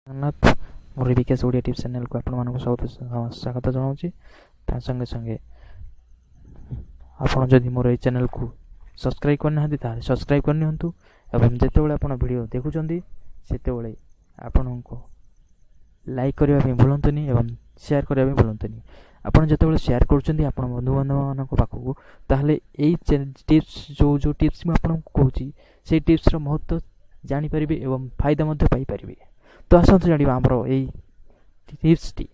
ଜଗନ୍ନାଥ, ମୋର ବିକାଶ ଓଡ଼ିଆ ଟିଭି ଚ୍ୟାନେଲକୁ ଆପଣମାନଙ୍କୁ ସ୍ୱାଗତ ଜଣାଉଛି। ତା ସଙ୍ଗେ ସଙ୍ଗେ ଆପଣ ଯଦି ମୋର ଏଇ ଚ୍ୟାନେଲକୁ ସବସ୍କ୍ରାଇବ୍ କରିନାହାନ୍ତି, ତାହେଲେ ସବସ୍କ୍ରାଇବ୍ କରିନିଅନ୍ତୁ ଏବଂ ଯେତେବେଳେ ଆପଣ ଭିଡ଼ିଓ ଦେଖୁଛନ୍ତି, ସେତେବେଳେ ଆପଣଙ୍କୁ ଲାଇକ୍ କରିବା ପାଇଁ ଭୁଲନ୍ତୁନି ଏବଂ ସେୟାର କରିବା ପାଇଁ ଭୁଲନ୍ତୁନି। ଆପଣ ଯେତେବେଳେ ସେୟାର କରୁଛନ୍ତି ଆପଣ ବନ୍ଧୁବାନ୍ଧବମାନଙ୍କ ପାଖକୁ, ତାହେଲେ ଏଇ ଟିପ୍ସ, ଯେଉଁ ଯେଉଁ ଟିପ୍ସ ମୁଁ ଆପଣଙ୍କୁ କହୁଛି, ସେଇ ଟିପ୍ସର ମହତ୍ତ୍ୱ ଜାଣିପାରିବେ ଏବଂ ଫାଇଦା ମଧ୍ୟ ପାଇପାରିବେ। ତ ଆସନ୍ତୁ ଜାଣିବା ଆମର ଏଇ ଟିପ୍ସଟି।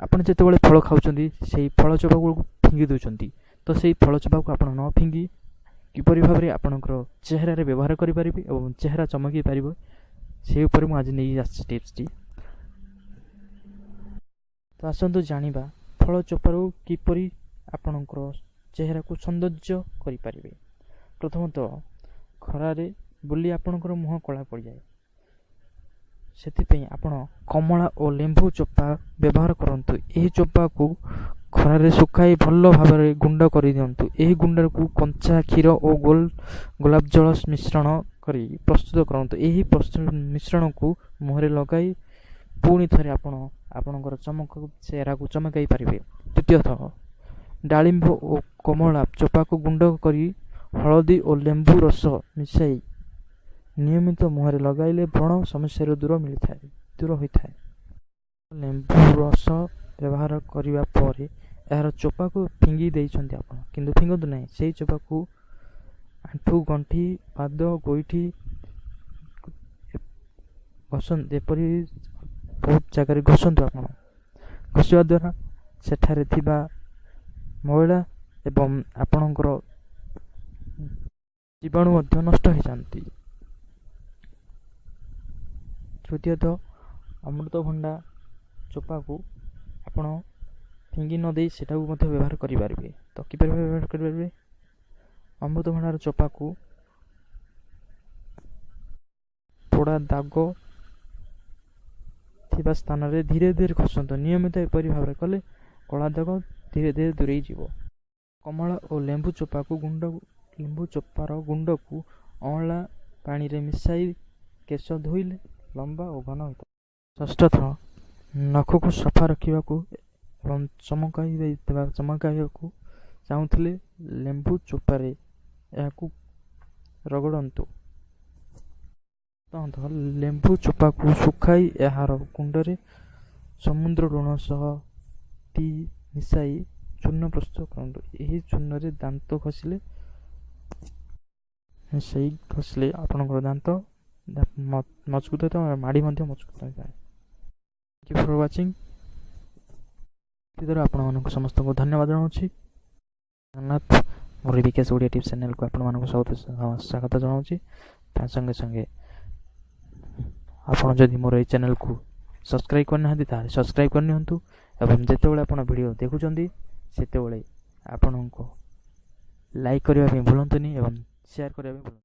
ଆପଣ ଯେତେବେଳେ ଫଳ ଖାଉଛନ୍ତି, ସେଇ ଫଳ ଚୋପାକୁ ଫିଙ୍ଗି ଦେଉଛନ୍ତି। ତ ସେଇ ଫଳ ଚୋପାକୁ ଆପଣ ନ ଫିଙ୍ଗି କିପରି ଭାବରେ ଆପଣଙ୍କର ଚେହେରାରେ ବ୍ୟବହାର କରିପାରିବେ ଏବଂ ଚେହେରା ଚମକି ପାରିବ, ସେ ଉପରେ ମୁଁ ଆଜି ନେଇ ଆସିଛି ଟିପ୍ସଟି। ତ ଆସନ୍ତୁ ଜାଣିବା ଫଳ ଚୋପାରୁ କିପରି ଆପଣଙ୍କର ଚେହେରାକୁ ସୌନ୍ଦର୍ଯ୍ୟ କରିପାରିବେ। ପ୍ରଥମତଃ, ଖରାରେ ବୁଲି ଆପଣଙ୍କର ମୁହଁ କଳା ପଡ଼ିଯାଏ, ସେଥିପାଇଁ ଆପଣ କମଳା ଓ ଲେମ୍ବୁ ଚୋପା ବ୍ୟବହାର କରନ୍ତୁ। ଏହି ଚୋପାକୁ ଖରାରେ ଶୁଖାଇ ଭଲ ଭାବରେ ଗୁଣ୍ଡ କରିଦିଅନ୍ତୁ। ଏହି ଗୁଣ୍ଡକୁ କଞ୍ଚା କ୍ଷୀର ଓ ଗୋଲାପ ଜଳ ମିଶ୍ରଣ କରି ପ୍ରସ୍ତୁତ କରନ୍ତୁ। ଏହି ମିଶ୍ରଣକୁ ମୁହଁରେ ଲଗାଇ ପୁଣି ଥରେ ଆପଣ ଆପଣଙ୍କର ଚମକ ଚେହେରାକୁ ଚମକାଇ ପାରିବେ। ଦ୍ୱିତୀୟତଃ, ଡାଳିମ୍ବ ଓ କମଳା ଚୋପାକୁ ଗୁଣ୍ଡ କରି ହଳଦୀ ଓ ଲେମ୍ବୁ ରସ ମିଶାଇ ନିୟମିତ ମୁହଁରେ ଲଗାଇଲେ ବ୍ରଣ ସମସ୍ୟାରୁ ଦୂର ହୋଇଥାଏ। ଲେମ୍ବୁ ରସ ବ୍ୟବହାର କରିବା ପରେ ଏହାର ଚୋପାକୁ ଫିଙ୍ଗି ଦେଇଛନ୍ତି ଆପଣ, କିନ୍ତୁ ଫିଙ୍ଗନ୍ତୁ ନାହିଁ। ସେଇ ଚୋପାକୁ ଆଣ୍ଠୁ, ଗଣ୍ଠି, ପାଦ, ଗୋଇଠି ଘଷନ୍ତୁ। ଏପରି ବହୁତ ଜାଗାରେ ଘଷନ୍ତୁ। ଆପଣ ଘଷିବା ଦ୍ୱାରା ସେଠାରେ ଥିବା ମଇଳା ଏବଂ ଆପଣଙ୍କର ଜୀବାଣୁ ମଧ୍ୟ ନଷ୍ଟ ହୋଇଯାଆନ୍ତି। ତୃତୀୟତଃ, ଅମୃତଭଣ୍ଡା ଚୋପାକୁ ଆପଣ ଫିଙ୍ଗି ନ ଦେଇ ସେଟାକୁ ମଧ୍ୟ ବ୍ୟବହାର କରିପାରିବେ। ତ କିପରି ଭାବେ ବ୍ୟବହାର କରିପାରିବେ? ଅମୃତଭଣ୍ଡାର ଚୋପାକୁ ପୋଡ଼ା ଦାଗ ଥିବା ସ୍ଥାନରେ ଧୀରେ ଧୀରେ ଘଷନ୍ତୁ। ନିୟମିତ ଏପରି ଭାବରେ କଲେ କଳା ଦାଗ ଧୀରେ ଧୀରେ ଦୂରେଇ ଯିବ। କମଳା ଓ ଲେମ୍ବୁ ଚୋପାକୁ ଗୁଣ୍ଡ ଲେମ୍ବୁ ଚୋପାର ଗୁଣ୍ଡକୁ ଅଁଳା ପାଣିରେ ମିଶାଇ କେଶ ଧୋଇଲେ ଲମ୍ବା ଓ ଘନ ହୋଇଥାଏ। ଷଷ୍ଠତଃ, ନଖକୁ ସଫା ରଖିବାକୁ ଏବଂ ଚମକାଇବାକୁ ଚାହୁଁଥିଲେ ଲେମ୍ବୁ ଚୋପାରେ ଏହାକୁ ରଗଡ଼ନ୍ତୁ। ସପ୍ତମତଃ, ଲେମ୍ବୁ ଚୋପାକୁ ଶୁଖାଇ ଏହାର ଗୁଣ୍ଡରେ ସମୁଦ୍ର ଲୁଣ ସହ ଟି ମିଶାଇ ଚୂର୍ଣ୍ଣ ପ୍ରସ୍ତୁତ କରନ୍ତୁ। ଏହି ଚୂର୍ଣ୍ଣରେ ଦାନ୍ତ ଘଷିଲେ, ମିଶାଇ ଘଷିଲେ ଆପଣଙ୍କର ଦାନ୍ତ ମଜବୁତ ହୋଇଥାଏ, ମାଢ଼ି ମଧ୍ୟ ମଜବୁତ ହୋଇଥାଏ। Thank you for watching. ଏଥିଦ୍ୱାରା ଆପଣମାନଙ୍କୁ ସମସ୍ତଙ୍କୁ ଧନ୍ୟବାଦ ଜଣାଉଛି। ଜଗନ୍ନାଥ, ମୋର ବିକାଶ ଓଡ଼ିଆ ଟିଭି ଚ୍ୟାନେଲକୁ ଆପଣମାନଙ୍କୁ ସ୍ୱାଗତ ଜଣାଉଛି। ତା ସଙ୍ଗେ ସଙ୍ଗେ ଆପଣ ଯଦି ମୋର ଏଇ ଚ୍ୟାନେଲକୁ ସବସ୍କ୍ରାଇବ୍ କରିନାହାନ୍ତି, ତାହେଲେ ସବସ୍କ୍ରାଇବ୍ କରିନିଅନ୍ତୁ ଏବଂ ଯେତେବେଳେ ଆପଣ ଭିଡ଼ିଓ ଦେଖୁଛନ୍ତି, ସେତେବେଳେ ଆପଣଙ୍କୁ ଲାଇକ୍ କରିବା ପାଇଁ ଭୁଲନ୍ତୁନି ଏବଂ ସେୟାର କରିବା ପାଇଁ ଭୁଲନ୍ତୁନି।